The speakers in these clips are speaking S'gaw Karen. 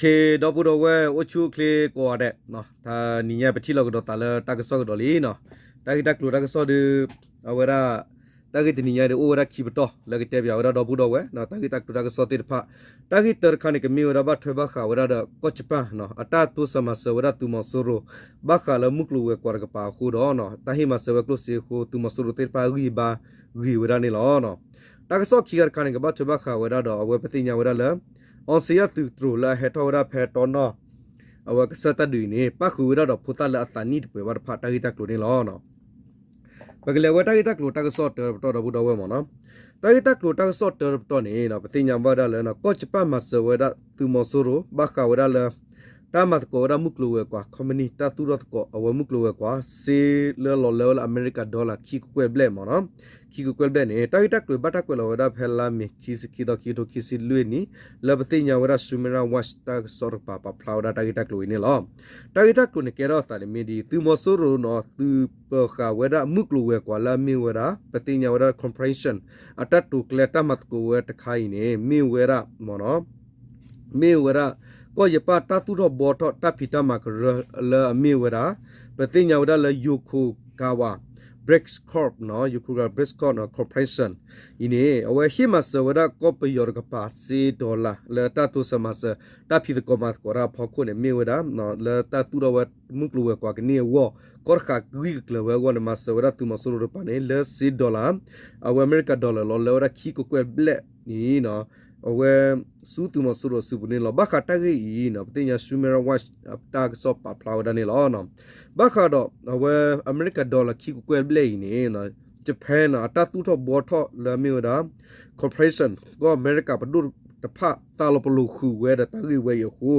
ဒီပုၢ်ဒီဝဲၢ် အိၣ်ဆူၣ်အိၣ်ချ့ကိးဂၤဒဲး, တနံၤညါပထံၣ်လိာ်ကဒီးသးလၢတၢ်ကစီၣ်ကဒီးလံနီၤ. တၢ်ဂ့ၢ်တၢ်ကျိၤတၢ်ကစီၣ်ဒီး အဝဲဒၣ် တၢ်ဂ့ၢ်တနံၤညါဒီး အိၣ်ဝဲဒၣ်ခံပတီၢ် လၢကတဲပၠးဝဲဒၣ်ဒီပုၢ်ဒီဝဲၢ် တၢ်ဂ့ၢ်တၢ်ကျိၤတၢ်ကစီၣ်သ့ၣ်တဖၣ်. တၢ်ဂ့ၢ်တၢတခါန့ၣ် ကမ့ၢ်ဝဲဒၣ်ဘၣ်ထွဲဘၣ်ဃးဝဲဒၣ်ဒီး ကီၢ်ကၠပၣ် အတၢ်တိစၢၤမၤစၢၤဝဲဒၣ်သုးမီၤစိရိၤ ဘၣ်ဃးလၢမုၢ်ကျိၤဝဲၤကွာ်တကပၤအဃိဒီး တၢ်ဟ့ၣ်မၤစၢၤဝဲကျိၣ်စ့အဃိ သုးမီၤစိရိၤသ့ၣ်တဖၣ်ဂံၢ်ဘါဂ့ၤဝဲဒၣ်န့ၣ်လီၤ. တၢ်ကစီၣ်ခံခါတခါန့ၣ် ကဘၣ်ထွဲဘၣ်ဃးဝဲဒၣ်ဒီး အဝဲပသ့ၣ်ညါဝဲဒၣ်လၢ အောင်ဇေယျသူးတြိၤ လၢအဟဲထီၣ်ဝဲဒၣ်ဖဲတီနီၣ် အဝဲကစၢၢ်တၢ်ဒုးအံၤန့ၣ် ပၣ်ဃုာ်ဝဲဒၣ်ဒီးဖိသၣ်လၢအသးနံၣ်တပှဲၤဘၣ်တဖၣ် တၢ်ဂ့ၢ်တၢ်ကျိၤန့ၣ်လီၤ. ပကလဲၤဝဲတၢ်ဂ့ၢ်တၢ်ကျိၤတၢ်ကစီၣ်တၢတပတီၢ် ဒီပုၢ်ဒီဝဲၢ်မ့ၢ်နီၤ. တၢ်ဂ့ၢ်တၢ်ကျိၤတၢ်ကစီၣ်တၢတပတီၢ်န့ၣ် ပသ့ၣ်ညါဘၣ်ဝဲဒၣ်လၢ ကီၢ်ကၠပၣ်မၤစၢၤဝဲဒၣ်သုးမီၤစိရိၤ ဘၣ်ဃးဝဲဒၣ်လၢ တၢ်မၤသကိးဝဲဒၣ်မုၢ်ကျိၤဝဲၤကွာ် company တၢ်သူၣ်ထီၣ်သကိးအဝဲမုၢ်ကျိၤဝဲၤကွာ် စ့လၢလီၤလၢဝဲလၢအမဲရကၤ dollar ခံကကွဲၢ်ဘျဲၣ်မ့ၢ်နီၤ. ခံကကွဲၢ်ဘျဲၣ်န့ၣ် တၢ်ဂ့ၢ်တၢ်ကျိၤဘၣ်တၢ်ကွဲးလီၤဝဲဒၣ်ဖဲလါမ့ၤ ခံဆံခံသီ ခံကထိခံဆံလွံၢ်နံၣ် လၢပသ့ၣ်ညါဝဲဒၣ် Sumera Watch တၢ်ကစီၣ်တကပၤ ပာ်ဖျါဝဲဒၣ်တၢ်ဂ့ၢ်တၢ်ကျိၤအံၤန့ၣ်လီၤ. တၢ်ဂ့ၢ်တၢ်ကျိၤန့ၣ် ကဲထီၣ်အသးန့ၣ်မ့ၢ်ဒ် သုးမီၤစိရိၤနီၤ သုးပၢၤဃာ်ဝဲဒၣ်မုၢ်ကျိၤဝဲၤကွာ်လၢအမ့ၢ်ဝဲဒၣ် ပသ့ၣ်ညါဝဲဒၣ် corporation အတၢ်တိာ်ကျဲၤတၢ်မၤသကိးဝဲတခါအံၤန့ၣ် မ့ၢ်ဝဲဒၣ်မ့ၢ်နီၤ မ့ၢ်ဝဲဒၣ် ကီၢ်ယပၣ်တၢ်သူၣ်ထီၣ်ဘှီထီၣ်တၢ်ဖံးတၢ်မၤကရၢလၢအမ့ၢ်ဝဲဒၣ် ပသ့ၣ်ညါဝဲဒၣ်လၢ Yokogawa Bridge Corp နီၤ Yokogawa Bridge Corp နီၤ Corporation အံၤန့ၣ် အဝဲဟ့ၣ်မၤစၢၤဝဲဒၣ်ကီၢ်ပယီၤတကပၤစ့ dollar လၢတၢ်တိစၢၤမၤစၢၤ တၢ်ဖံးသကိးမၤသကိးတၢ်အဖီခိၣ်န့ၣ် မ့ၢ်ဝဲဒၣ် လၢတၢ်သူၣ်ထီၣ်ဝဲမုၢ်ကျိၤဝဲၤကွာ်ကန့ၢ်အဂီၢ် ကီၢ်တဃာ်ဂံၢ်ကကျၢၤဝဲအဂီၢ်န့ၣ် မၤစၢၤဝဲဒၣ်သုးမီၤစိရိၤတကပၤန့ၣ် လၢစ့ dollar အဝဲအမဲရကၤ dollar လီၤလၢဝဲဒၣ်ခံကကွဲၢ်ဘျဲၣ်န့ၣ် အဝဲ ဆူသုးမီၤစိရိၤအစုပူၤန့ၣ်လီၤ. ဘၣ်ဃးတၢ်ဂ့ၢ်အံၤ ပသ့ၣ်ညါ Sumera Watch တၢ်ကစီၣ်ပာ်ဖျါဝဲဒၣ်န့ၣ်လီၤ. ဘၣ်ဃးဒီး အဝဲအမဲရကၤ dollar ခံကကွဲၢ်ဘျဲၣ်အံၤန့ၣ် Japan အတၢ်သူၣ်ထီၣ်ဘှီထီၣ်လၢအမ့ၢ်ဝဲဒၣ် corporation ကီၢ်အမဲရကၤပဒိၣ်တဖၣ် သးလီၤပလိာ်ဃုာ်ဝဲဒီးတၢ်ဂ့ၢ်ဝဲအံၤအဃိ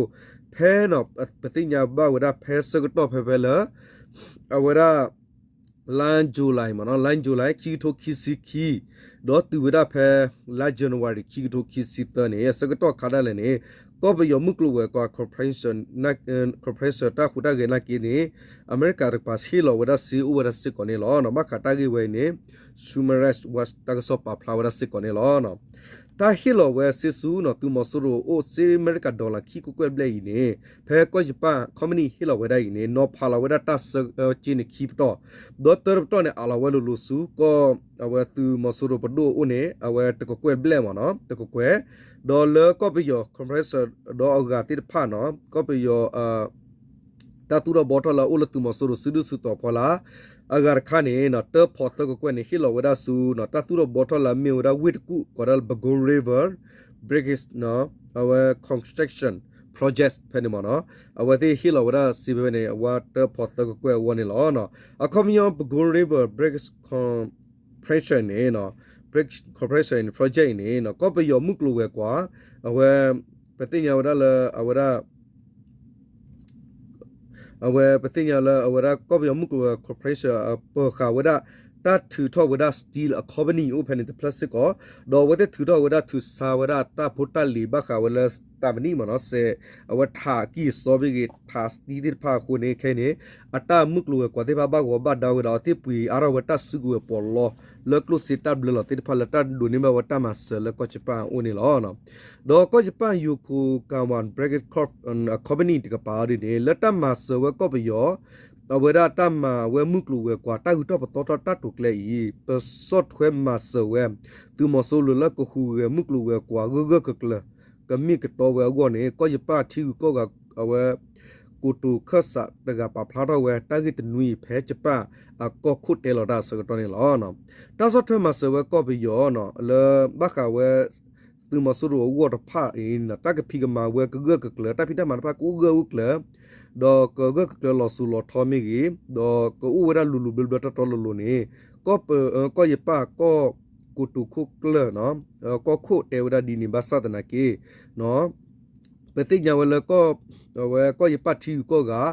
ဖဲနီၤ ပသ့ၣ်ညါဘၣ်ဝဲဒၣ်ဖဲဆၢကတီၢ်ဖဲဖဲလၢ အဝဲဒၣ် လါ July မ့ၢ်နီၤ လါ July ခံကထိခံဆံခံ ဒီးတုၤဝဲဒၣ်ဖဲ လါ January ခံကထိခံဆံသၢန့ၣ် အဆၢကတီၢ်ခါဒၣ်လဲာ်န့ၣ် ကီၢ်ပယီၤမုၢ်ကျိၤဝဲၤကွာ် corporation တၢ်ဟူးတၢ်ဂဲၤနာ်က့န့ၣ် အမဲရကၤတကပၤဟ့ၣ်လီၤဝဲဒၣ်စ့အိၣ်ဝဲဒၣ်စ့ၢ်ကီးန့ၣ်လီၤ. ဘၣ်ဃးတၢ်ဂ့ၢ်ဝဲအံၤန့ၣ် Sumera Watch တၢ်ကစီၣ်ပာ်ဖျါဝဲဒၣ်စ့ၢ်ကီးန့ၣ်လီၤ. တၢ်ဟ့ၣ်လီၤဝဲစ့ဆူနီၤ သုးမီၤစိရိၤအိၣ်စ့အမဲရကၤ dollar ခံကကွဲၢ်ဘျဲၣ်အံၤန့ၣ် ဖဲကီၢ်ယပၣ် company ဟ့ၣ်လီၤဝဲဒၣ်အံၤန့ၣ် နီၤဖးလီၤဝဲဒၣ်တၢ်ဆၢက့န့ၣ်ခံပတီၢ်, ဒီးတၢတပတီၢ်န့ၣ် အးလီၤဝဲလိၤလိၤဆူ ကီၢ် အဝဲသုးမီၤစိရိၤပဒိၣ်အအိၣ်န့ၣ် အဝဲတကကွဲၢ်ဘျဲၣ်မ့ၢ်နီၤ တကကွဲၢ်, ဒီးလၢကီၢ်ပယီၤ compressor ဒီးအဂၤသ့ၣ်တဖၣ်နီၤ ကီၢ်ပယီၤ တၢ်သူၣ်ထီၣ်ဘှီထီၣ်လၢအအိၣ်လၢသုးမီၤစိရိၤစုဒုၣ်စုတီၤဖီလာ် အဂၤတခါန့ၣ် တၢဖီၣ်သၢကကွဲၢ်န့ၣ် ဟ့ၣ်လီၤဝဲဒၣ်ဆူ တၢ်သူၣ်ထီၣ်ဘှီထီၣ်လၢအမ့ၢ်ဝဲဒၣ်ဝ့ၢ်တကူၣ် ကိးဒၣ်လၢ Bago River Bridges အဝဲ construction project ဖဲန့ၣ်မ့ၢ်နီၤ အဝဲသ့ၣ်ဟ့ၣ်လီၤဝဲဒၣ်စ့ဖဲန့ၣ် အဝဲတၢဖီၣ်သၢကကွဲၢ်အဂီၢ်န့ၣ်လီၤ. အခီပညီ Bago River Bridges Corporation န့ၣ် Bridge Corporation project အံၤန့ၣ် ကီၢ်ပယီၤမုၢ်ကျိၤဝဲၤကွာ် အဝဲ ပသ့ၣ်ညါဝဲဒၣ်လၢအဝဲဒၣ် အဝဲပသ့ၣ်ညါလၢအဝဲဒၣ် ကီၢ်ပယီၤမုၢ်ကျိၤဝဲၤ corporation ပၢၤဃာ်ဝဲဒၣ် တၢ်ထုးထီၣ်ဝဲဒၣ် steel အ company အိၣ်ဖဲန့ၣ်တဖျၢၣ်စ့ၢ်ကီး, ဒီးအဝဲသ့ၣ်ထုးထီၣ်ဝဲဒၣ်ထုးဆါဝဲဒၣ်တၢ်ဖိတၢ်လံၤဘၣ်ဃးဝဲလၢသးမံးနံးမ့ၢ်နီၤ စဲး အဝဲထးအကံၢ်အစီမ့ၢ်ဂ့ၤ ထး steel သ့ၣ်တဖၣ်အဃိန့ၣ် ခဲအံၤန့ၣ် အတၢ်မုၢ်ကျိၤဝဲၤကွာ်သ့ၣ်တဖၣ်ဘၣ်ဂီၤဘၣ်ဒါဝဲဒီး အဝဲသ့ၣ်ပှ့ၤအါထီၣ်ဝဲတၢ်စုကဝဲၤပီးလီ လၢကျိၣ်စ့တၢ်ဘျၢလီၤသ့ၣ်တဖၣ် လၢတၢ်ဒိးန့ၢ်ဘၣ်ဝဲတၢ်မၤစၢၤလၢကီၢ်ယပၣ်အအိၣ်န့ၣ်လီၤ. ဒီးကီၢ်ယပၣ် Yokogawa Bridge Corp company တကပၤအံၤဒ်န့ၣ် လၢတၢ်မၤစၢၤဝဲကီၢ်ပယီၤ အဝဲဒၣ်တၢ်မၤဝဲမုၢ်ကျိၤဝဲၤကွာ် တၢ်ဂုၤထီၣ်ပသီထီၣ်တၢ်တိာ်ကျဲအံၤ ပဆီၣ်ထွဲမၤစၢၤဝဲ သုးမီၤစိရိၤလၢကဟူးဂဲၤမုၢ်ကျိၤဝဲၤကွာ် ဂၢၢ်ဂၢၢ်ကျၢၤကျၢၤ ကမ့ၢ်ကတီၤဝဲအဂီၢ်န့ၣ် ကီၢ်ယပၣ်ထံဂုၤကီၢ်ဂၤ အဝဲ ကိတိာ်ခၢၣ်စးတဂၤပာ်ဖျါထီၣ်ဝဲ တၢ်ဂ့ၢ်တနွံအံၤ ဖဲယပၣ်အကီၢ်ခိၣ်တဲလီၤတၢ်အဆၢကတီၢ်န့ၣ်လီၤ. တၢ်ဆီၣ်ထွဲမၤစၢၤဝဲကီၢ်ပယီၤ လၢဘၣ်ဃးဝဲ သုးမီၤစိရိၤအဂီၢ်တဖၣ်အံၤ တၢ်ကဖံးကမၤဝဲကဂၢၢ်ကကျၢၤ တၢ်ဖံးတၢ်မၤတဖၣ်ကအိၣ်ဂၢၢ်အိၣ်ကျၢၤ ဒီးကဂၢၢ်ကကျၢၤလီၤစိၤလီၤထီမ့ၢ်ဂ့ၤ ဒီးကအိၣ်ဝဲဒၣ်လိၤလိၤဘျၢဘျၢတီတီလိၤလိၤန့ၣ် ကီၢ်ပ ကီၢ်ယပၣ်ကီၢ်ကိတိာ်ခိၣ်ကျၢၢ် ကီၢ်ခိၣ်တဲဝဲဒၣ်ဒ်န့ၣ် ဘၣ်ဆၣ်သနာ်က့ ပသ့ၣ်ညါဝဲလၢ အဝဲကီၢ်ယပၣ်ထံဂုၤကီၢ်ဂၤ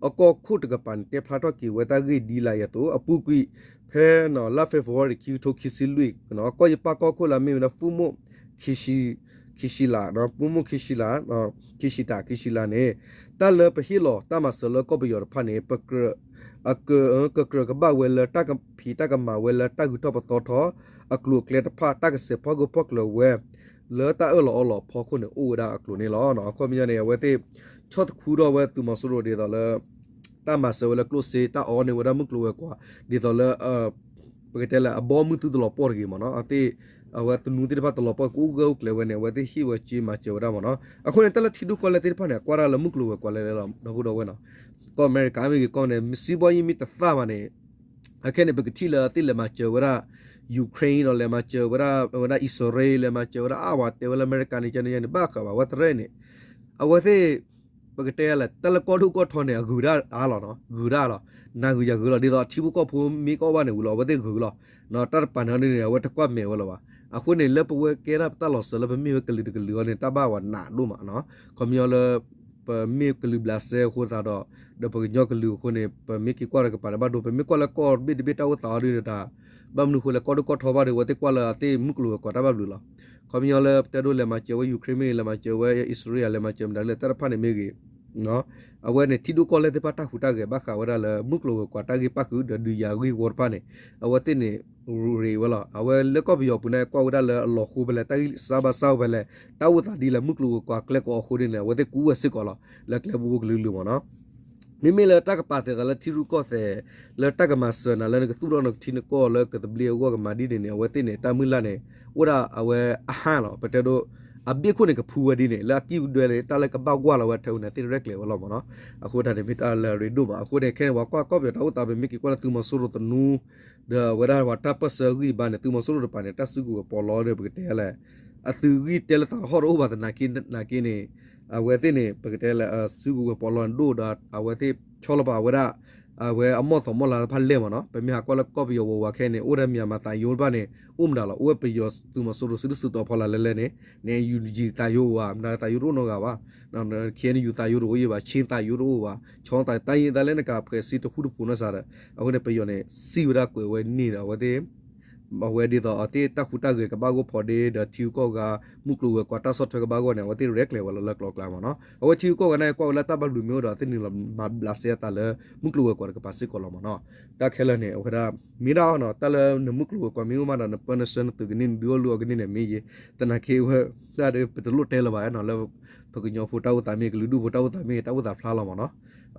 အကီၢ်ခိၣ်တကပၤန့ၣ် တဲဖျါထီၣ်က့ၤဝဲတၢ်ဂ့ၢ်ဒ်လာ်အသိး အပူၤကွံာ် ဖဲလါ February ခံကထိခံဆံလွံၢ် ကီၢ်ယပၣ်ကီၢ်ခိၣ်လၢအမ့ၢ်ဝဲဒၣ် ဖူမိၣ် ခံဆံလး ဖူမိၣ် ခံဆံလး ခံဆံတၢ ခံဆံလးန့ၣ် တၢ်လၢပဟ့ၣ်လီၤတၢ်မၤစၢၤလၢကီၢ်ပယီၤတဖၣ်န့ၣ် ပကြၢး ကကြၢးကဘၣ်ဝဲလၢတၢ်ကဖံးတၢ်ကမၤဝဲလၢတၢ်ဂုၤထီၣ်ပသီထီၣ် အကျိၤအကျဲတဖၣ် တၢ်ကစဲးဖီၣ်ဂၢၢ်ဖီၣ်ကျၢၤဝဲ လၢတၢ်အၢၣ်လီၤအီလီၤအဖီခိၣ်န့ၣ် အိၣ်ဝဲဒၣ်အကျိၤန့ၣ်လီၤ. အခီပညီန့ၣ် အဝဲသ့ၣ် ဆီၣ်တခူထီၣ်ဝဲသုးမီၤစိရိၤဒ်သိးလၢ တၢ်မၤစၢၤဝဲလၢကျိၣ်စ့ တၢ်အီၣ်န့ၢ်ဝဲဒၣ်မုၢ်ကျိၤဝဲၤကွာ် ဒ်သိးလၢ ပကတဲလၢအဘီမုၢ်သုတလီၤပှီၢ်တဂ့ၤမ့ၢ်နီၤ, အဝဲသ့ၣ် အဝဲသနူသ့ၣ်တဖၣ်တလီၤပှီၢ် ကအိၣ်ဂၢၢ်အိၣ်ကျၢၤဝဲန့ၣ် အဝဲသ့ၣ်ဟ့ၣ်ဝဲစ့မၤစၢၤဝဲဒၣ်မ့ၢ်နီၤ. အဃိန့ၣ် တၢ်လၢထံဒိၣ်ကီၢ်လဲၢ်သ့ၣ်တဖၣ်န့ၣ် အကွၢ်ဒၣ်လၢမုၢ်ကျိၤဝဲၤကွာ်လဲၣ်လဲၣ်လီၤ ဒီပုၢ်ဒီဝဲၢ်နီၤ. ကီၢ်အမဲရကၤမ့ၢ်ဂ့ၤ ကီၢ်န့ၣ် စံးဘီယံမ့ၢ်တသၣ်ဘၣ်န့ၣ် အခဲန့ၣ် ပကထံၣ်လၢအသ့ၣ်လဲၤမၤစၢၤဝဲဒၣ် Ukraine ဒီးလဲၤမၤစၢၤဝဲဒၣ် ဝဲဒၣ်အံၣ်စရ့လး လဲၤမၤစၢၤဝဲဒၣ် အါဝဲတဲဝဲလၢအမဲရကၤန့ၣ် ကန့ၣ်န့ၣ် ဘၣ်ဃးဘၣ်ဝဲတရဲၣ်န့ၣ် အဝဲသ့ၣ် ပကတဲလဲၣ် တၢ်လၢကီၢ်ဒိၣ်ကီၢ်ထီန့ၣ် အဂုၤဒၣ်အါလီၤနီၤ, ဂုၤဒၣ်လီၤ, နၤဂုၤယၤဂုၤလီၤ ဒ်သိးထံဖိကီၢ်ဖိမ့ၢ်ကီၢ်ဘၣ်န့ၣ် ဝံၤလီၤ အဝဲသ့ၣ်ဂုၤလီၤ. တၢ်တပၤန့ၣ်န့ၣ် အဝဲတကွၢ်မဲာ်ဝဲလၢၤဘၣ်. အဃိန့ၣ် လၢပဝဲကဲဒၣ်ပတၢ်လီၤစၢၤလၢပမ့ၢ်ဝဲကလုာ်တကလုာ်အီၤန့ၣ် တၢ်ဘၣ်ဝဲနးဒိၣ်မးနီၤ. ခီပညီလၢ ပမ့ၢ်ကလုာ်ဘျးစဲအဃိသတးဒီး ဒီးပကညီကလုာ်အဃိန့ၣ် ပမ့ၢ်က့ၤကွၢ်ဒီးကပၤန့ၣ်ဘၣ်ဒိ ပမ့ၢ်ကွၢ်လၢကီၢ်ဘ့ၣ်တဘ့ၣ်တၢ်အိၣ်သးအီၤဒ်န့ၣ်တၢ် ဘၣ်မနုၤအဃိလဲၣ် ကီၢ်ဒိၣ်ကီၢ်ထီဘၣ်ဒီး အဝဲသ့ၣ်ကွၢ်လၢအသ့ၣ်မုၢ်ကျိၤဝဲၤကွာ်တၢ်ဘၣ်ဘျုးလီၤ. ခီပညီလၢပတဲဒိလဲၤမၤစၢၤဝဲ Ukraine မ့ၢ်ဂ့ၤ လဲၤမၤစၢၤဝဲအံၣ်စရ့လး လဲၤမၤစၢၤမတၤဒ်လဲၣ်တၢ်တဖၣ်န့ၣ်မ့ၢ်ဂ့ၤ အဝဲန့ၣ် ထံဒိၣ်ကီၢ်လဲၢ်သ့ၣ်တဖၣ်တၢ်ဟူးတၢ်ဂဲၤဘၣ်ဃးဝဲဒၣ်လၢ မုၢ်ကျိၤဝဲၤကွာ်တၢ်ဂ့ၢ်ပၣ်ဃုာ်ဒီးဒုးယၤဂ့ၢ်ဝီတဖၣ်န့ၣ် အဝဲသ့ၣ်န့ၣ် ရ့ဝဲလီၤ. အဝဲလၢကီၢ်ပယီၤပူၤန့ၣ် ကွၢ်ဝဲဒၣ်လၢအလီၤဃိဖဲလဲၣ် တၢ်ဂံၢ်စၢ်ဘါစၢ်အိၣ်ဖဲလဲၣ် တၢ်အိၣ်သးဒ်လဲၣ် မုၢ်ကျိၤဝဲၤကွာ်ကျဲကိးအဃိန့ၣ် အဝဲသ့ၣ်ကူဝဲစ့ၢ်ကီးလီၤ လၢကျဲပူၤကလုာ်လုာ်မ့ၢ်နီၤ. မ့မ့ၢ်လၢတၢ်ကပာ်သဲးသးလၢထံရူၢ်ကီၢ်သဲး လၢတၢ်ကမၤစၢၤနၤလၢနကသူၣ်ထီၣ်နကထံနကီၢ်လၢကသဘျ့အဂီၢ်ကမၤဒ်န့ၣ်န့ၣ် အဝဲသ့ၣ်န့ၣ် တၢ်မုၢ်လၢ်န့ၣ် အိၣ်ဒၣ်အဝဲအဟါလီၤ ပတဲဒိ အဘ့ၣ်ခိၣ်န့ၣ် ကဖူဝဲဒ်န့ၣ် လၢအကံၣ်ဒွဲလၢတၢ်လၢကဘၣ်ဝၢ်လီၤဝဲထဲန့ၣ် သ့ၣ်ရဲၣ်ကျဲၤဝဲလီၤမ့ၢ်နီၤ. အဃိတၢ်န့ၣ်မ့ၢ်တၢ်လၢအရ့ဒိၣ်မး အဃိန့ၣ် ခဲန့ၣ် ပှၤကွၢ်ကီၢ်ပယီၤတၢ်အိၣ်သး ပမ့ၢ်က့ၤကွၢ်လၢသုးမီၤစိရိၤသနူ ဒီးအဝဲဒၣ်ပှၤတၢ်ပၢၢ်ဆၢဂံၢ်ဘါန့ၣ် သုးမီၤစိရိၤတပၤန့ၣ် တၢ်စုကဝဲၤပီးလီဒီး ပကတဲလဲၣ် အသုးဂံၢ်တဲလၢသးတဟီၣ်တအိၣ်ဘၣ်သနာ်က့န့ၣ် အဝဲသ့ၣ်န့ၣ် ပကတဲလဲၣ် အစုကဝဲၤပီးလီဒိၣ်ဒီး အဝဲသ့ၣ်ဆီလီၤပာ်ဝဲဒၣ် အဝဲအမီၢ်သီမီၢ်လၤတဖၣ်လဲၣ်မ့ၢ်နီၤ. ပမ့ၢ်ဟးကွၢ်လၢကီၢ်ပယီၤဝဲၤဝးခဲန့ၣ် အိၣ်ဒၣ်မံၤမၤသးယိတဖၣ်န့ၣ် အိၣ်မတၤလီၤ အိၣ်ဝဲပယီၤသုးမီၤစိရိၤစုဒုးစုတီၤဖီလာ်လဲၣ်လဲၣ်န့ၣ် န့ၣ် ယူၣ်ယံၤသးယိဝဲ မတၤသးယိတအိၣ်နီတဂၤဘၣ် ခ့ၣ်အဲၣ်ယူၣ်သးယိတအိၣ်ယံၤဘၣ် ခ့ၣ်သးယိတအိၣ်ဘၣ် ခၠ့သးယိတအိၣ်ဘၣ် အဃိန့ၣ် ပယီၤန့ၣ် စံၣ်ဝဲဒၣ်ကွဲးဝဲန့ၢ်ဒီး အဝဲသ့ၣ် အဝဲဒ်သိးအသ့ၣ်တၢ်ဟူးတၢ်ဂဲၤကဘၣ်ဂီၢ်ဖီဒ့ ဒီးထံဂုၤကီၢ်ဂၤ မုၢ်ကျိၤဝဲၤကွာ်တၢ်ဆီၣ်ထွဲကဘၣ်ဂီၢ်န့ၣ် အဝဲသ့ၣ်ရဲၣ်ကျဲၤဝဲလၢလၢကျိၤကျါမ့ၢ်နီၤ. အဝဲထံဂုၤကီၢ်ဂၤန့ၣ် ကွၢ်ဝဲလၢတၢ်ဘၣ်ဘျုးမ့ၢ်အိၣ်ဒီး အဝဲသ့ၣ်နုာ်လီၤမၤဘျးစဲအသးလၢ မုၢ်ကျိၤဝဲၤကွာ်တကပၤစ့ၢ်ကီးလီၤမ့ၢ်နီၤ. တၢ်ခဲလၢာ်န့ၣ် အဝဲဒၣ် မ့ၢ်ဒၣ်အီၤနီၤ တၢ်လၢနမုၢ်ကျိၤဝဲၤကွာ်မ့ၢ်အိၣ်မးဒီး နပၢနဆှၢနသုးကန့ၢ် နဒုးအိၣ်လုၢ်အီၣ်ကန့ၢ်န့ၣ် မ့ၢ်ယဲ သနာ်က့ဝဲ ဒၣ်ဒီး ပတလိၣ်တဲလၢၤဘၣ်နီၤ လၢ ပကညီဖိတၢ်အိၣ်သးမ့ၢ် ကလုာ်ဒူၣ်ဖိတၢ်အိၣ်သးမ့ၢ် တၢ်အိၣ်သးဖျါလီၤမ့ၢ်နီၤ.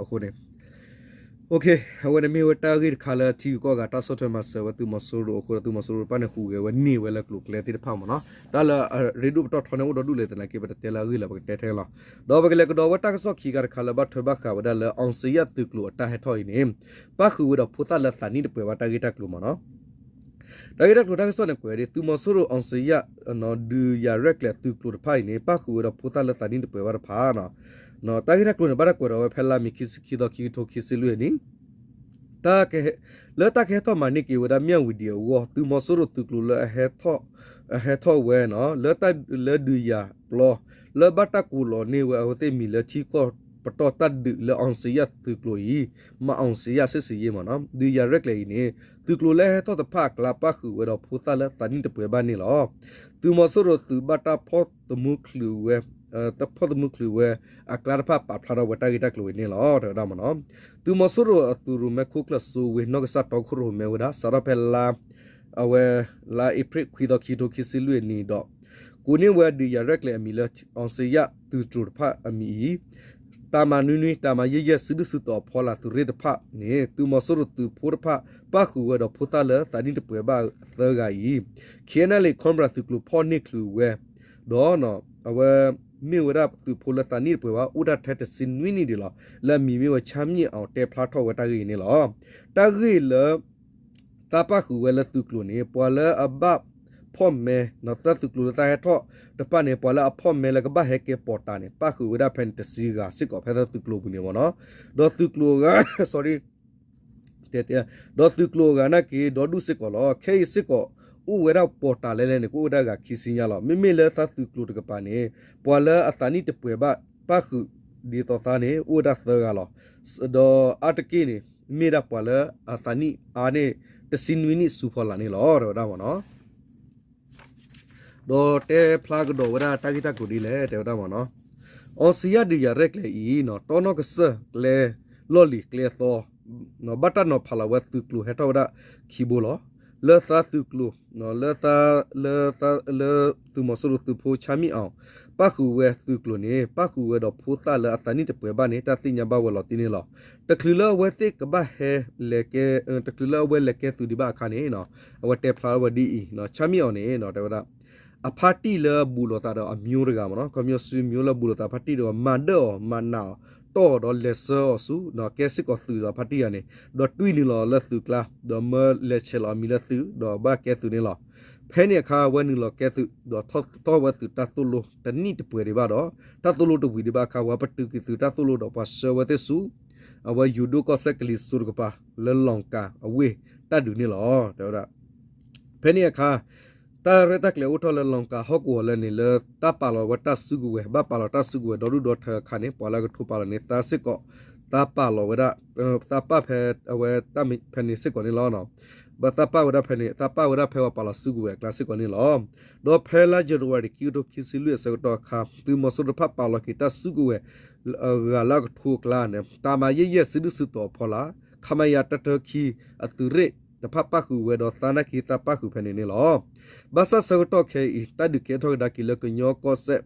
အဃိန့ၣ် အဝဲန့ၣ်မ့ၢ်ဝဲတၢ်ဂ့ၢ်တခါလၢ ထံဂုၤကီၢ်ဂၤတၢ်ဆီၣ်ထွဲမၤစၢၤဝဲသုးမီၤစိရိၤအဃိဒီး သုးမီၤစိရိၤတဖၣ်န့ၣ် ဟူးဂဲၤဝဲန့ၢ်ဝဲလၢကျိၤကျဲသ့ၣ်တဖၣ်မ့ၢ်နီၤ. တၢ်လၢအရ့ဒိၣ်ပတီၢ်ထီန့ၣ် အိၣ်ဒီးဒူၣ်လဲၣ်သနာ်က့ ပတတဲလၢအဂ့ၢ်လၢ ပကတဲထဲလီၤ. ဒီးပကလဲၤကဒီးဝဲတၢ်ကစီၣ်ခံခါတခါလၢဘၣ်ထွဲဘၣ်ဃးဝဲဒၣ်လၢ အောင်ဇေယျ သုးကျိၤအတၢ်ဟဲထီၣ်အံၤန့ၣ် ပၣ်ဃုာ်ဝဲဒီးဖိသၣ်လၢသးနံၣ်တပှဲၤဘၣ်တၢ်ဂ့ၢ်တၢ်ကျိၤမ့ၢ်နီၤ. တၢ်ဂ့ၢ်တၢ်ကျိၤတၢ်ကစီၣ်န့ၣ်ကွဲးဒ် သုးမီၤစိရိၤ အောင်ဇေယျ ဒုးယၤရဲၣ်ကျဲၤသုးကျိၤတဖၣ်အံၤန့ၣ် ပၣ်ဃုာ်ဝဲဒီးဖိသၣ်လၢသးနံၣ်တပှဲၤဘၣ်တဖၣ် တၢ်ဂ့ၢ်တၢ်ကျိၤန့ၣ် ဘၣ်တၢ်ကွဲးဒီးဝဲဖဲလါမ့ၤခံဆံခံသီ ခံကထိခံဆံလွံၢ်အနံၣ် လၢတၢ်ကဟဲထီၣ်မၤန့ၢ်က့ၤဝဲဒၣ် မြဝတီ အဂီၢ် သုးမီၤစိရိၤသုးကျိၤလၢအဟဲထီၣ်ဝဲနီၤ လၢတၢ်လၢဒုးယၤပျီ လၢဘၣ်တၢ်ကူးလီၤန့ၢ်ဝဲအဝဲသ့ၣ်မံၤလၢထံကီၢ်ပတီၢ်တၢ်ဒုးလၢ အောင်ဇေယျ သုးကျိၤအံၤ မၤ အောင်ဇေယျ စစ်ဆင်ရေး မ့ၢ်နီၤ ဒုးယၤရဲၣ်ကျဲၤအံၤန့ၣ် သုးကျိၤလၢအဟဲထီၣ်တဖၣ်အကျါပၣ်ဃုာ်ဝဲဒီးဖိသၣ်လၢသးနံၣ်တပှဲၤဘၣ်န့ၣ်လီၤ. သုးမီၤစိရိၤသုးဘၣ်တၢ်ဖီၣ်သမူချုးဝဲ တၢ်ဖီၣ်သမူချုးဝဲအကျါတဖၣ်ပာ်ဖျါထီၣ်ဝဲတၢ်ဂ့ၢ်တၢ်ကျိၤအံၤန့ၣ်လီၤ တဲဝဲဒၣ်မ့ၢ်နီၤ. သုးမီၤစိရိၤအသုးရိၣ်မဲခိၣ်ကျၢၢ်စိဝ့ နီၢ်ကစၢ်တီခိၣ်ရိၣ်မဲဝဲဒၣ် စးထီၣ်ဖဲလါ အဝဲ လါအ့ဖြ့ၣ်ခွံသီ ခံကထိခံဆံလွံၢ်အနံၤဒီး ကိးန့ၢ်ဝဲဒုးယၤရဲၣ်ကျဲၤအမံၤလၢ အောင်ဇေယျ သုးကျိၤတဖၣ်အမံၤအံၤ တၢ်မၤနွံနွံ တၢ်မၤယဲၢ်ယဲၢ် စုဒုၣ်စုတီၤဖီလာ်သုးရ့ၣ်တဖၣ်န့ၣ် သုးမီၤစိရိၤသုးဖိတဖၣ် ပၣ်ဃုာ်ဝဲဒီးဖိသၣ်လၢသးနံၣ်တပှဲၤဘၣ်သၢဂၤအံၤ ခ့ၣ်အဲၣ်အဲၣ်လ့ၣ် ခိၣ်ဘြၣ်သုးကျိၤဖီၣ်န့ၢ်ချုးဝဲ ဒီး အဝဲ မ့ၢ်ဝဲဒၣ်သုးဖိလၢသးနံၣ်တပှဲၤဘၣ် အိၣ်ဒၣ်ထဲတဆံနွံနံၣ်ဒံးလီၤ. လၢအမံၤမ့ၢ်ဝဲ ချမ်းမြေ့အောင် တဲဖျါထီၣ်ဝဲတၢ်ဂ့ၢ်အံၤန့ၣ်လီၤ. တၢ်ဂ့ၢ်လၢ တၢ်ပၣ်ဃုာ်ဝဲလၢသုးကျိၤန့ၣ် ပှၤလၢအဘၣ်ဖီၣ်မဲ တၢ်သုးကျိၤလၢတၢ်ဟဲထီၣ်တဖၣ်န့ၣ် ပှၤလၢအဖီၣ်မဲလၢကဘၣ်ဟဲကဲပိာ်တာ်န့ၣ် ပၣ်ဃုာ်ဝဲဒၣ်ဖဲန့ၣ်တဆံဂၤစ့ၢ်ကီး ဖဲသုးကျိၤပူၤန့ၣ်မ့ၢ်နီၤ. ဒီးသုးကျိၤအဂၤ sorry ဒီးသုးကျိၤအဂၤနာ်က့ၤ ဒီဒူၣ်စ့ၢ်ကီးလီၤ. ခဲအံၤစ့ၢ်ကီး အိၣ်ဝဲဒၣ်ပိာ်တာ်လဲၣ်လဲၣ်န့ၣ် ကအိၣ်ဝဲဒၣ်ဂၤခံဆံညါလီၤ. မ့မ့ၢ်လၢသးသုးကျိၤတကပၤန့ၣ် ပှၤလၢအသးနံၣ်တပှဲၤဘၣ် ပၣ်ဃုာ်ဒ်သိးသးန့ၣ် အိၣ်ဝဲဒၣ်သၢဂၤလီၤ. ဒီးအါတက့ၢ်န့ၣ် မ့ၢ်ဒၣ်ပှၤလၢအသးနံၣ်အါန့ၣ် တဆံနွံနံၣ်ဆူဖီလာ်န့ၣ်လီၤ တဲဝဲဒၣ်မ့ၢ်နီၤ. ဒီးတဲဖျါကဒီးဝဲဒၣ်တၢ်ဂ့ၢ်တၢ်ကျိၤဒ်လဲၣ် တဲဝဲဒၣ်မ့ၢ်နီၤ. အောင်ဇေယျ ဒုးယၤရဲၣ်ကျဲၤအံၤ တီနီၢ်ကစၢၢ်ကျဲလီၢ်လံၤကျဲအသီ ဘၣ်တၢ်နီၤဖးလီၤဝဲသုးကျိၤဟဲထီၣ်ဝဲဒၣ်ခံဘိလီၤ. လၢသးသုးကျိၤ လၢ လၢသုးမီၤစိရိၤသုးဖိ ဆါမံအီၤ ပၣ်ဃုာ်ဝဲသုးကျိၤန့ၣ် ပၣ်ဃုာ်ဝဲဒီးဖိသၣ်လၢအသးနံၣ်တပှဲၤဘၣ်န့ၣ် တၢ်သ့ၣ်ညါဘၣ်ဝဲလီၤတံၢ်န့ၣ်လီၤ. တချုးလၢအဝဲသ့ၣ်ကဘၣ်ဟဲလဲၤကဲ တချုးလၢအဝဲလဲၤကဲသုးဒံးဘၣ်အခါန့ၣ် အဝဲတဲဖျါဝဲဒ်အံၤ ဆါမံအီၤန့ၣ် တဲဝဲဒၣ် အဖါတံၢ်လၢဘူးလိာ်သးဒီးအမျိုးတဂၤမ့ၢ်နီၤ ခီပညီစုမျိုးလၢဘူးလိာ်သးဖါတံၢ်တဂၤ မၤဒၢၣ်အီၤ မၤနးအီၤ တီၢ်အီၤဒီးလဲၤဆှၢအီၤဆူ ကဲစ့ၢ်ကီးသုးဒီးဖါတံၢ်တဂၤန့ၣ် ဒီးတွံၢ်နုာ်လီၤလၢသုးကျါ ဒီးမၢလဲၤဆဲးလီၤအမံၤလၢသုး ဒီးဘၣ်ကဲသုးန့ၣ်လီၤ. ဖဲန့ၣ်အခါ အဝဲနုာ်လီၤကဲသုး ဒီးထီၣ်ဝဲသုးတၢ်သိၣ်လိတနံၣ်တပှဲၤဒံးဘၣ်ဒီး တၢ်သိၣ်လိတဝံၤဒံးဘၣ်အခါ ပှၤပတုာ်က့ၤသုးတၢ်သိၣ်လိဒီးပှၤဆှၢဝဲသ့ၣ်ဆူ အဝဲယိၤဒိၣ်ကီၢ်စဲၣ်ကလံၤစိးတကပၤ လၢလီၤကၤအဝ့ၢ်တၢ်ဒုးန့ၣ်လီၤ. တဲဝဲဒၣ် ဖဲန့ၣ်အခါ တၢ်ရဲၣ်တၢ်ကျဲၤအိၣ်ထီၣ်လၢလီၤကၤဟီၣ်ကဝီၤလၢန့ၣ် လၢတၢ်ပာ်လီၤဝဲတၢ်စုကဝဲၤ ဘၣ်ပာ်လီၤတၢ်စုကဝဲၤ ဒီဒူၣ်ဒီထၢအခါန့ၣ် ပှၤလၢအကထိပာ်လီၤန့ၣ် သးစ့ၢ်ကီး သးပာ်လီၤဝဲဒၣ် သးပာ်ဖဲအဝဲတၢ်ဖဲန့ၣ်စ့ၢ်ကီးန့ၣ်လီၤ. ဘၣ်သးပာ်ဝဲဒၣ်ဖဲန့ၣ် သးပာ်ဝဲဒၣ်ဖဲပှၤပာ်လီၤစုကဝဲၤအကျါစ့ၢ်ကီးန့ၣ်လီၤ. ဒီးဖဲလါယနူၤအါရံၤ ခံကထိခံဆံလွံၢ်အဆၢကတီၢ်အခါ သုးမီၤစိရိၤတဖၣ်ပာ်လီၤက့ၤတၢ်စုကဝဲၤ ဂၤလၢအကထိအကျါန့ၣ် တၢ်မၤယဲၢ်ယဲၢ်စုဒုၣ်စုတီၤအဖီလာ် ခမရ တၢတၢခံ အသုးရ့ၣ်တဖၣ်ပၣ်ဃုာ်ဝဲဒီးသးနာ်က့ၤသးပၣ်ဃုာ်ဖဲန့ၣ်န့ၣ်လီၤ. ဘၣ်ဆၣ်ဆၢကတီၢ်ခဲအံၤ တၢ်ဒုးကဲထီၣ်ကဒါက့ၤလၢကညီကီၢ်စဲၣ်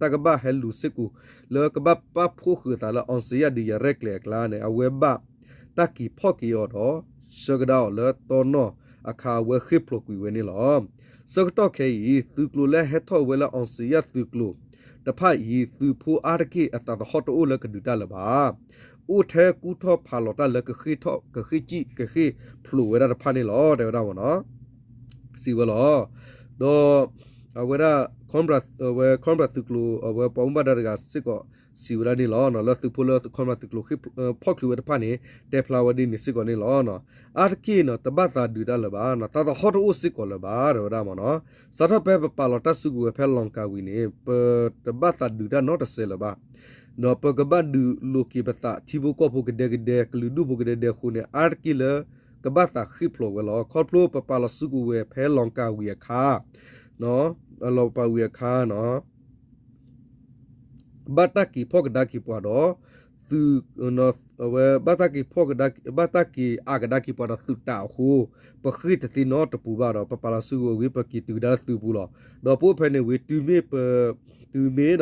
တၢ်ကဘၣ်ဟဲလူၤစ့ၢ်ကီး လၢကဘၣ်ပာ်ဖှိၣ်ဃုာ်အသးလၢ အောင်ဇေယျ ဒုးယၤရဲၣ်ကျဲၤအကျါန့ၣ် အဝဲဘၣ်တၢ်က့ၤဖီၣ်က့ၤအီၤဒီး ဆှၢကဒါအီၤလၢတီနီၣ်အခါ အဝဲဃ့ၢ်ဖျိးကွံာ်ဝဲန့ၣ်လီၤ. ဆၢကတီၢ်ခဲအံၤ သုးကျိၤလၢဟဲထီၣ်ဝဲလၢ အောင်ဇေယျ သုးကျိၤတဖၣ်အံၤ သုးဖိအါတက့ၢ်အသးသဟီၣ်တအိၣ်လၢကဒုးတၢ်လၢၤဘၣ်. အိၣ်ထဲကူၣ်ထီၣ်ဖးလီၤတၢ်လၢကဃ့ၢ်ထီၣ် ကဃ့ၢ်စံၣ် ကဃ့ၢ်ဖျိးဝဲဒၣ်တဖၣ်န့ၣ်လီၤ တဲဝဲဒၣ်မ့ၢ်နီၤ. စံးဝဲလီၤ. ဒီးအဝဲဒၣ် ဝဲ Cobra သုးကျိၤ အဝဲပှၤမူဘၣ်ဒါတဂၤစ့ၢ်ကီး စံးဝဲဒၣ်န့ၣ်လီၤ. လၢသုးဖိလၢ Cobra သုးကျိၤ ဖီၣ်ချုးဝဲတဖၣ်န့ၣ် တဲဖျါဝဲဒ်န့ၣ်စ့ၢ်ကီးန့ၣ်လီၤ. အါတက့ၢ်န့ၣ် တဘၣ်သးဒုးတၢ်လၢၤဘၣ်, သးသဟီၣ်တအိၣ်စ့ၢ်ကီးလၢၤဘၣ် တဲဝဲဒၣ်မ့ၢ်နီၤ. စးထီၣ်ဖဲပပာ်လီၤတၢ်စုကဝဲၤဖဲလီၤကၤဝံၤန့ၣ် ပတဘၣ်သးဒုးတၢ်နီတစဲးလၢၤဘၣ်. ဒီးပကဘၣ်ဒုးလိာ်က့ၤပသး ထံဖိကီၢ်ဖိကဒဲကဒဲ ကလုာ်ဒူၣ်ဖိကဒဲကဒဲအဃိန့ၣ် အါတက့ၢ်လၢ ကဘၣ်သးဃ့ၢ်ဖျိးဝဲလီၤ. ခီဖျိပပာ်လီၤစုကဝဲၤဖဲလီၤကၤဝံၤအခါ လီၤပာ်ဝံၤအခါ ဘၣ်တၢ်က့ၤဖီၣ်ကဒါက့ၤပှၤဒီး သုး အဝဲ ဘၣ်တၢ်က့ၤဖီၣ်ကဒါ ဘၣ်တၢ်က့ၤအါကဒါက့ၤပှၤဒီးသုးတးအဃိ ပဃ့ၢ်တသ့နီတပူၤဘၣ်ဒီး ပပာ်လီၤစုကဝဲၤဝံၤ ပက့ၤတုၤကဒါလၢသုးပူၤလီၤ. ဒီးပအိၣ်ဖဲန့ၣ်ဝံၤ တုၤမ့ၢ်ပ တုၤမ့ၢ်ဒီး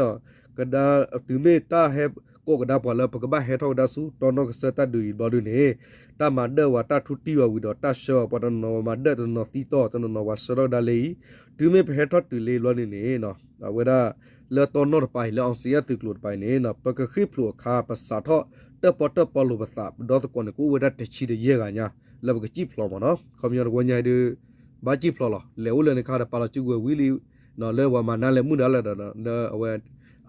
ကဒါ တုၤမ့ၢ်တၢ်ဟဲကိးကဒါပှၤလၢပကဘၣ်ဟဲထီၣ်ကဒါဆူ တီနီၣ်ကစၢၢ်တၢ်ဒုးအံၤဘျီဒုန့ၣ် တၢ်မၤဒၢၣ်ဝဲတၢ်ထူတံၢ်ဝဲဝံၤဒီး တၢ်ဆှၢဝဲပှၤတနီၤနီၤ ပှၤမၤဒၢၣ်တနီၤသံတီၢ် တနီၤနီၤပှၤဆှၢထီၣ်ကဒါလၢအံၤ တုၤမ့ၢ်ပဟဲထီၣ်တုၤလၢအံၤဘျီန့ၣ်န့ၣ် အဝဲဒၣ် လၢတီနီၣ်တပၤအံၤ လၢအောင်ဇေယျသုးကျိၤတပၤအံၤန့ၣ် ပကဃ့ၢ်ဖျိးအခါ ပစးထီၣ်တၢၣ်ပီၣ်တၢၣ်ပီလိာ်ပသး ပဒီသကိးန့ၣ် ကအိၣ်ဝဲဒၣ်တဆံတယဲၢ်ဂၤညါ လၢပကစံၣ်ဖျိးမ့ၢ်နီၤ. ခီပညီတဝီညါဒုး ဘၣ်စံၣ်ဖျိးလီၤ. လဲၤအိၣ်လၢန့ၣ်ခါဒီး ပာ်လီၤစုကဝဲၤဝံၤလံ လၢပှၤမၤနါလဲၤမုၣ်နၤလၢဒီး လၢအဝဲ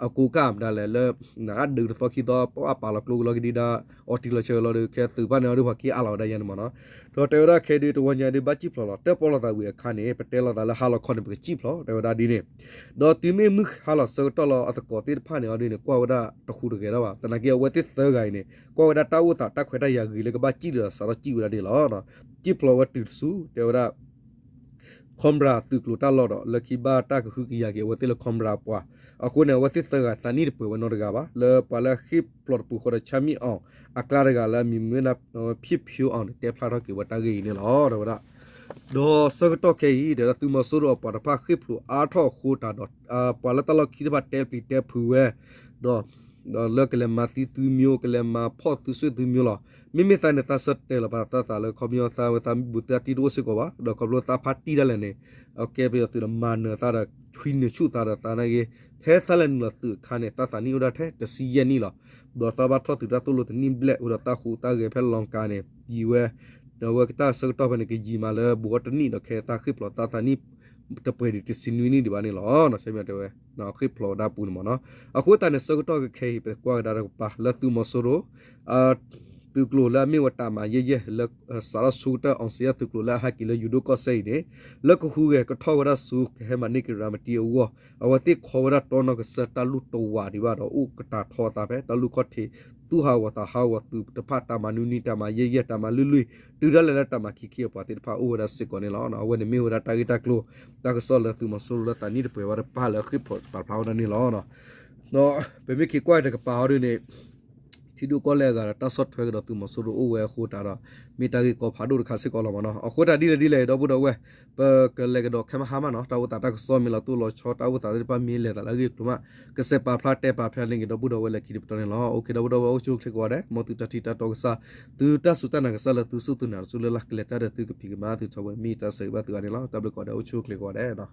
အကိးကၢ်မတၤလဲၣ် လၢ အဒုးတသီခံသီ ပှၤပာ်လီၤကျိကလီကဒံဒါ အီၤတံၢ်လီၤဆၢကလီဒီး ခဲသုးဖၣ်န့ၣ်အီၤဒုး ပှၤက့ၤအးလီၤဝဲဒၣ်ယါန့ၣ်မ့ၢ်နီၤ. ဒီးတဲဝဲဒၣ်ခဲဒုးတဝီညါဒုး ဘၣ်စံၣ်ဖျိးလီၤ. တၢၣ်ပီၣ်လိာ်သးဝံၤအခါန့ၣ် ပတဲလိာ်သးလၢဟါလီၤခီန့ၣ် ပကစံၣ်ဖျိး တဲဝဲဒၣ်ဒ်န့ၣ်. ဒီးတုၤမ့ၢ်မုၢ်ဟါလီၤဆၢကတီၢ်လီၤ အသကိးသ့ၣ်တဖၣ်န့ၣ်အီၤဒုးန့ၣ် ကွၢ်ဝဲဒၣ်တဃူတဂဲၤထီၣ်ဘၣ်. သနာ်က့အဝဲသ့ၣ်သၢဂၤအံၤန့ၣ် ကွၢ်ဝဲဒၣ်တၢ်အိၣ်သးတၢ်ခွဲးတၢ်ယာ်ဂ့ၤလၢကဘၣ်စံၣ်ဒီးစးထီၣ်စံၣ်ဝဲဒၣ်န့ၣ်လီၤ. စံၣ်ဖျိးဝဲတုၤဆူ တဲဝဲဒၣ် Cobra သုးကျိၤတၢ်လီၢ်ဒီး လၢခံဘၣ်တၢ်ကဟုကယာ်က့ၤအဝဲသ့ၣ်လၢ Cobra ပှၤ အဃိန့ၣ် အဝဲသ့ၣ်သၢဂၤသးနံၣ်တပှဲၤဝဲနီတဂၤဘၣ်. လၢပှၤလၢဃ့ၢ်ဖျိးတပူၤဃီဒီး ဆါမံအီၤ အကျါတဂၤလၢအမံၤမ့ၢ်ဒၣ် ဖံးဖၠိအီၤန့ၣ် တဲဖျါထီၣ်က့ၤဝဲတၢ်ဂ့ၢ်အံၤန့ၣ်လီၤ တဲဝဲဒၣ်. ဒီးဆၢကတီၢ်ခဲအံၤ တဲဝဲဒၣ်သုးမီၤစိရိၤအပှၤတဖၣ်ဃ့ၢ်ဖျိးအါထီၣ်အဃိတၢ်ဒီး ပှၤလၢတၢ်လီၢ်ခံတဖၣ်တဲပျံၤတဲဖုးဝဲ ဒီး ဒီးလၢကလဲၤမၤသံသုမျိုး ကလဲၤမၤဖီၣ်သုစ့ၣ်သုမျိုးလီၤ. မ့မ့ၢ်သးန့ၣ် သးဆၢတဲာ်လီၤပသးသးလၢ ခီပညီသးဝဲသးမ့ၢ်ဘူးသးတံၢ်တအိၣ်စ့ၢ်ကီးဘၣ် ဒီးခီဖျိသးဖါတံၢ်ဒၣ်လဲာ်န့ၣ် အကဲပယီၤသုးဒီးမၤနၢၤသးဒီး ဆွံနုာ်ဆူၣ်သးဒီးသးနာ်က့ ဖဲသးလဲၤနုာ်လီၤသုးအခါန့ၣ် သးသးနံၣ်အိၣ်ဒၣ်ထဲတဆံယဲၢ်နံၣ်လီၤ. ဒီးသးဘၣ်ထီၣ်သုးတၢ်သိၣ်လိတနံၣ်ဘျဲၣ် အိၣ်ဒီးသးဟူးသးဂဲၤဖဲလီၤကၤန့ၣ် ယံာ်ဝဲ ဒီးအဝဲကတၢၢ်ဆၢကတီၢ်ဖဲန့ၣ် ကယံာ်မးလၢဘူးထီၣ်တနံၣ်ဒီးခဲသးဃ့ၢ်ဖျိးသးသးနံၣ်တပှဲၤဒံးတဆံနွံနံၣ်ဒံးဘၣ်န့ၣ်လီၤ. ဆၢမံတဲဝဲ ဃ့ၢ်ဖျိးဝဲဒၣ်ပူၤန့ၣ်မ့ၢ်နီၤ. အဃိသတးန့ၣ် ဆၢကတီၢ်ခဲအံၤ ပကွၢ်ကဒါတကပၤ လၢသုးမီၤစိရိၤ သုးကျိၤလၢအမ့ၢ်ဝဲတၢ်မၤယဲၢ်ယဲၢ် လၢစးထီၣ်ဆူကတၢၢ် အောင်ဇေယျ သုးကျိၤလၢအဟဲက့ၤလၢယိၤဒိၣ်ကီၢ်စဲၣ်အံၤန့ၣ် လၢကဟူးဂဲၤကထီၣ်ဝဲဒၣ်ဆူ ကဟဲမၤန့ၢ်က့ၤရၤမတံအဂီၢ် အဝဲသ့ၣ်ခီဝဲဒၣ်တီနီၣ်ကစၢၢ်တၢ်လူၢ်တဝးဒံးဘၣ်ဒီး အိၣ်ကတၢၢ်ထီအသးဖဲ တၢ်လူၢ်ခီၣ်ထံး သူၣ်ဟးဂီၤသးဟးဂီၤသုးတဖၣ် တၢ်မၤနွံနွံ တၢ်မၤယဲၢ်ယဲၢ် တၢ်မၤလွံၢ်လွံၢ် တုၤဒၣ်လဲာ်လၢတၢ်မၤခံခံအပှၤသ့ၣ်တဖၣ်အိၣ်ဝဲဒၣ်စ့ၢ်ကီးန့ၣ်လီၤ. အဝဲန့ၣ်မ့ၢ်ဝဲဒၣ်တၢ်ဂ့ၢ်တၢ်ကျိၤ တၢ်ကစီၣ်လၢသုးမီၤစိရိၤလၢသးနံၣ်တပှဲၤဝဲတပၤလၢဃ့ၢ်ဖျိးပာ်ဖျါဝဲဒၣ်န့ၣ်လီၤ. ဒီးပမ့ၢ်က့ၤကွၢ်တကပၤအီၤဒ်န့ၣ် ထံဒိၣ်ကီၢ်လဲၢ်အဂၤဒီး တၢ်ဆီၣ်ထွဲကဒီးသုးမီၤစိရိၤအိၣ်ဝဲအဃိသတးဒီး မ့ၢ်တၢ်ဂ့ၢ်ကီဖးဒိၣ်တခါစ့ၢ်ကီးလီၤမ့ၢ်နီၤ. အဃိသတးဒ်လဲၣ်ဒ်လဲၣ် ဒီပုၢ်ဒီဝဲၢ် ပကလဲၤကဒီးခဲမဟါမးနီၤ, တၢ်အိၣ်သးတၢ်ကစီၣ်မ့ၢ်လီၤတိၢ်လီၤဆီ တၢ်အိၣ်သးသ့ၣ်တဖၣ်မ့ၢ်လဲၤသးလၢအဂ့ၢ်အကျိၤမး ကစဲးပာ်ဖျါတဲပာ်ဖျါန့ၢ်က့ၤဒီပုၢ်ဒီဝဲၢ်လၢခံတပတီၢ်န့ၣ်လီၤ. အိၣ်ခ့ ဒီပုၢ်ဒီဝဲၢ် အိၣ်ဆူၣ်အိၣ်ချ့ကိးဂၤဒဲး, မ်သုတၢ်ထံၣ်တၢ်တီကစၢ် သုတၢ်စူၢ်တၢ်နာ်ကစၢ်လၢသုစူၢ်သုနာ်တစူၢ်လၢ်လၢ် ကလဲၤတၢ်ဒီးသုကဖံးကမၤသုထီဘိ မ့ၢ်တၢ်ဆၢဂ့ၤဘၣ်သုဂၤန့ၣ်လီၤ. တၢ်ဘျုးကိးဂၤဒဲး အိၣ်ဆူၣ်အိၣ်ချ့ကိးဂၤဒဲးနီၤ.